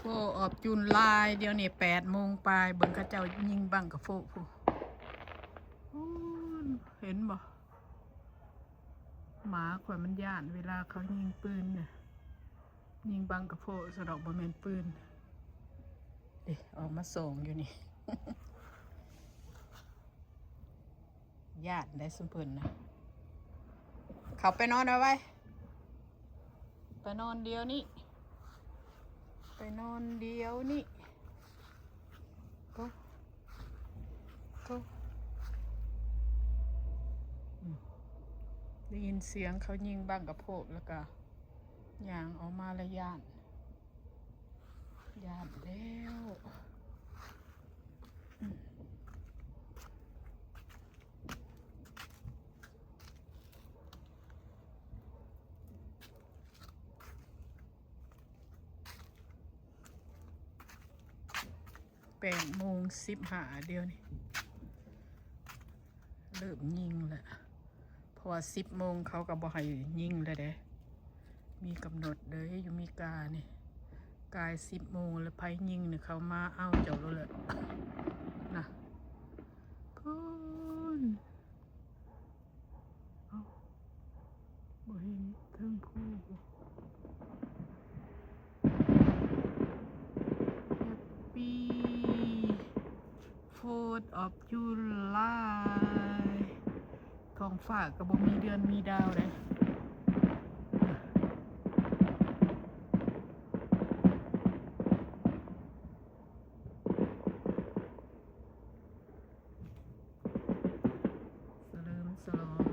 Fourth of July ດຽວນີ້ແປດໂມງປາຍ ເບິ່ງເຂົາເຈົ້າຍິງບັ້ງກະໂຟພຸ້ນ. ເຫັນບໍ່? ໝາຂ້ອຍມັນຢ້ານເວລາເຂົາຍິງປືນນະ, ຍິງບັ້ງກະໂຟຊະດອກ ບໍ່ແມ່ນປືນ. ເດ້ ອອກມາສ່ອງຢູ່ນີ້. ຢ້ານໄດ໋ຊຸມເພິ່ນນະ. ເຂົ້າໄປນອນໄວໆ ໄປນອນດຽວນີ້ ໄປນອນດຽວນີ້. ໂອ້ ໂອ້ ອືມ ໄດ້ຍິນສຽງເຂົາຍິງບັ້ງກະໂພກ ແລ້ວກະຍ່າງອອກມາ ແລ້ວຢ້ານ ຢ້ານແລ້ວ. ແປດໂມງສິບຫ້າ ດຽວນີ້ເລີ່ມຍິງແລ້ວ ເພາະວ່າສິບໂມງເຂົາກໍບໍ່ໃຫ້ຍິງແລ້ວເດ້. ມີກຳນົດເດ້ ຢູ່ເມການີ້ ກາຍສິບໂມງແລ້ວ ໃຜຍິງນີ້ເຂົາມາເອົາເຈົ້າໂລດແຫຼະນະ. ພຸ້ນ ເອົ້າ ບໍ່ເຫັນເທິງພູບໍ່? Happy Fourth of July. ທ້ອງຟ້າກໍບໍ່ມີເດືອນມີດາວເດ້. ສະເຫຼີມສະຫຼອງ.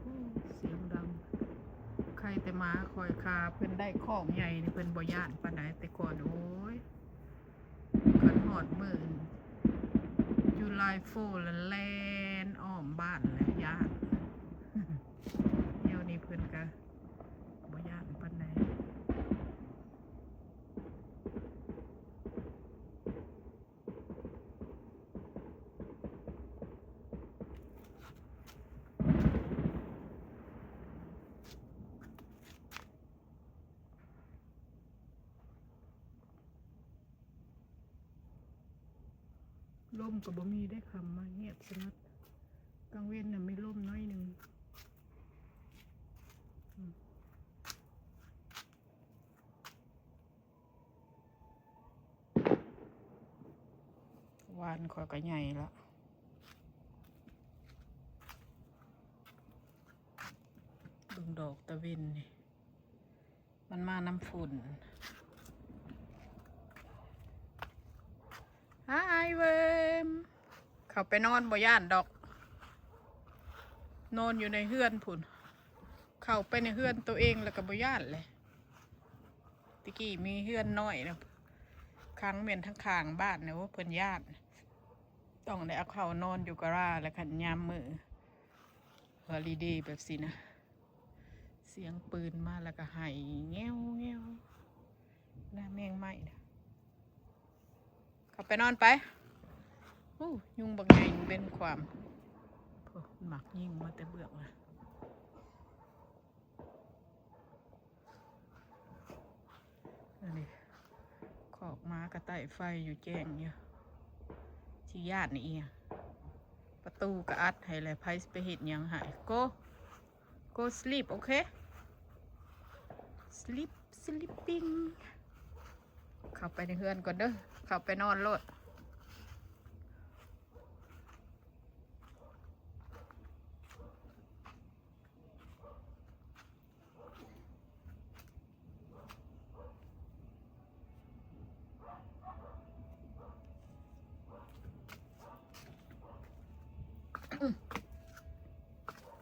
ໂອ້ ສຽງດັງ. ໄຄແຕ່ໝາຂ້ອຍ ຂ້າເພິ່ນໄດ້ຄອກໃຫຍ່ນີ້ ເພິ່ນບໍ່ຢ້ານປານໃດແຕ່ກ່ອນ. ໂອ້ຍ ຄັນຮອດມື້ July Fourth ລະແລ່ນອ້ອມບ້ານແລ້ວ ຢ້ານ. ດຽວນີ້ເພິ່ນກະບໍ່ຢ້ານປານໃດ. ລົມກໍບໍ່ມີໄດ້ ຄ່ຳມາງຽບສະຫງົດ. ກາງເວັນນະມີລົມໜ້ອຍໜຶ່ງ. ວານຂ້ອຍກໍໃຫຍ່ລະ ເບິ່ງດອກຕາເວັນນີ້ ມັນມານຳຝຸ່ນ. Hi Worm. ເຂົ້າໄປນອນບໍ່ຢ້ານດອກ ນອນຢູ່ໃນເຮືອນພຸ້ນ. ເຂົ້າໄປໃນເຮືອນໂຕເອງແລ້ວກໍບໍ່ຢ້ານແຫຼະ. ແຕ່ກີ້ມີເຮືອນນ້ອຍນະ ຂັງແມ່ນທາງຂ້າງບ້ານນະ ໂອ້ ເພິ່ນຢ້ານ ຕ້ອງໄດ້ເອົາເຂົ້ານອນຢູ່ກະລາ ແລ້ວຄັນຍາມມື້ຮອລິເດແບບຊີ້ນະ ສຽງປືນມາແລ້ວກໍໄຫ້ແງວໆ ນະ ແມງໄມ້ນະ. ເຂົ້າໄປນອນໄປ. ໂອ້ ຍຸງບັກໃຫຍ່ເປັນຄວາມ ໂອ້ ມັກຍິງມາແຕ່ເບື້ອງນະ. ອັນນີ້ຄອກໝາກະໄຕ້ໄຟຢູ່ ແຈ້ງຢູ່ ຊິຢ້ານອີ່ຫຍັງ. ປະຕູກະອັດໃຫ້ແຫຼະ ໃຜຊິໄປເຮັດຫຍັງໃຫ້. Go Go sleep, okay? Sleep, sleeping. ເຂົ້າໄປໃນເຮືອນກ່ອນເດີ ເຂົ້າໄປນອນໂລດ.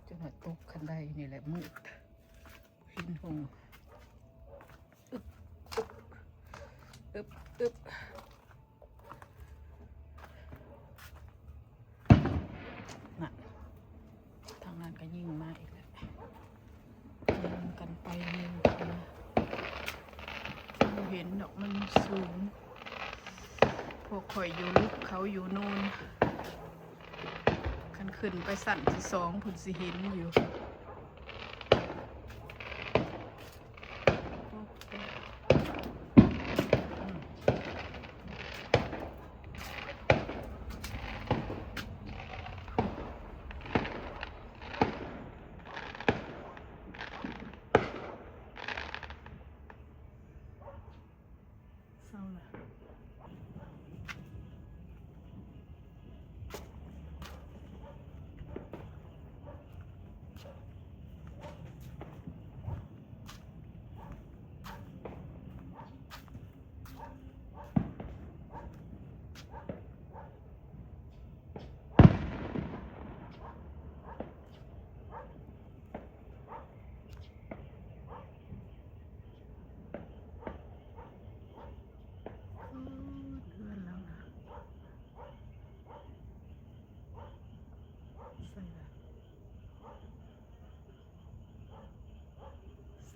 ຈົນວ່າຕົກຄັນໄດນີ້ແຫຼະມືດ ບໍ່ເຫັນຫົງ. ອຶບ ອຶບ ອຶບ ອຶບ. ນັ້ນ ທາງນັ້ນກໍຍິງມາອີກແລ້ວ ຍິງກັນໄປຍິງກັນມາ. ບໍ່ເຫັນດອກ ມັນສູງ ພວກຂ້ອຍຢູ່ລຶກ ເຂົາຢູ່ໂນນ. ຄັນຂຶ້ນໄປຊັ້ນທີສອງ ເພິ່ນຊິເຫັນຢູ່.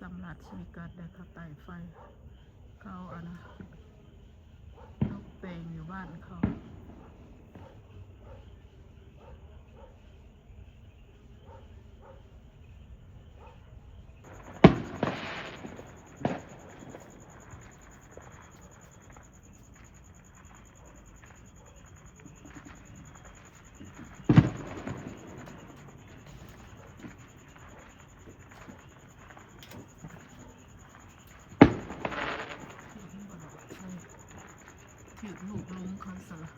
ສຳລັດຊີວິດກັນໄດ້ເຂົ້າໄຕ້ໄຟ ເຂົາອັນນະ ຕົກແຕ່ງຢູ່ບ້ານເຂົາ. ຖືກລູກຫຼົງເຂົາຊະລະ.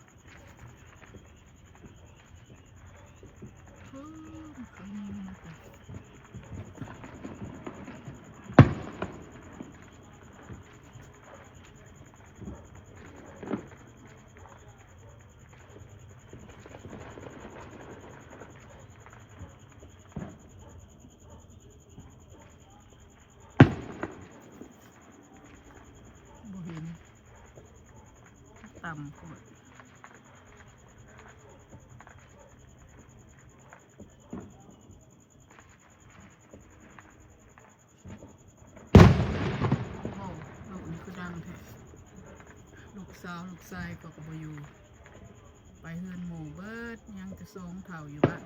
ບໍ່ເຫັນ ຕ່ຳໂພດ. ໂອ້ ລູກນີ້ຄືດັງແທ້ ລູກສາວລູກຊາຍເຂົາກໍບໍ່ຢູ່ ໄປເຮືອນໝູ່ເບິດ ຍັງແຕ່ສອງເຖົ້າຢູ່ບ້ານ.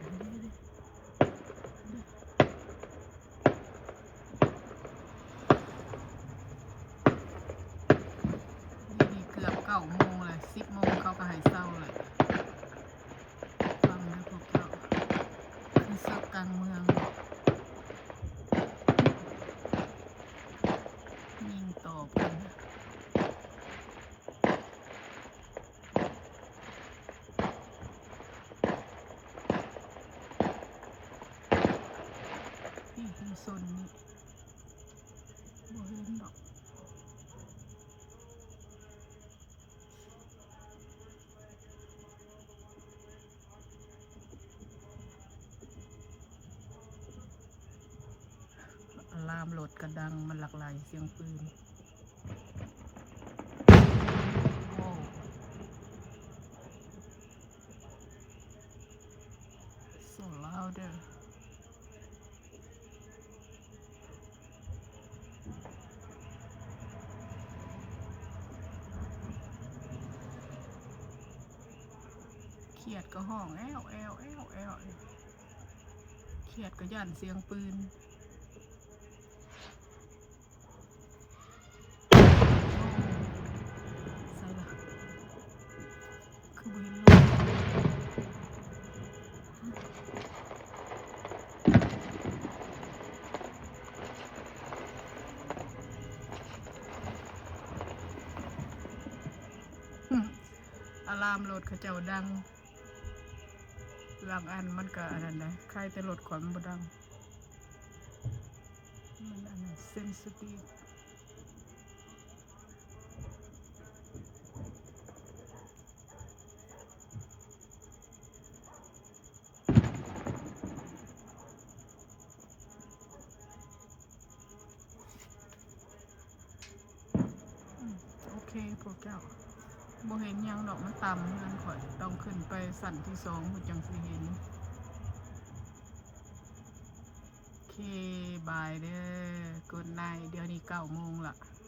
ນີ້ເກືອບເກົ້າໂມງແລ້ວ ສິບໂມງເຂົາກໍໃຫ້ເຊົາແລ້ວ. ຟັງເດີພວກເຈົ້າ ຄືເສິກກາງເມືອງ ຍິງຕອບກັນ. ນີ້ ຊຸມຊົນນີ້ບໍ່ເຫັນດອກ. ອາລາມລົດກະດັງ ມັນຫຼັກຫຼາຍສຽງປືນ. ໂອ້ so louder. ຂຽດກໍຮ້ອງແອ້ວແອ້ວແອ້ວແອ້ວ ຂຽດກໍຢ້ານສຽງປືນ. ໃສ່ລະ ຄືບໍ່ເຫັນລົດ. ອາລາມລົດເຂົາເຈົ້າດັງ ບາງອັນມັນກະອັນນັ້ນໃດ໋ ໄຄແຕ່ລົດຂ້ອຍມັນບໍ່ດັງ ມັນອັນນັ້ນ ເຊັນຊິທີບ. ອືມ ໂອເຄພວກເຈົ້າ ບໍ່ເຫັນຫຍັງດອກ ມັນຕ່ຳເຮືອນຂ້ອຍ ຕ້ອງຂຶ້ນໄປຊັ້ນທີສອງພຸ້ນຈັ່ງຊິເຫັນ. ໂອເຄ ບາຍເດີ ກຸດໄນ. ດຽວນີ້ເກົ້າໂມງລະ.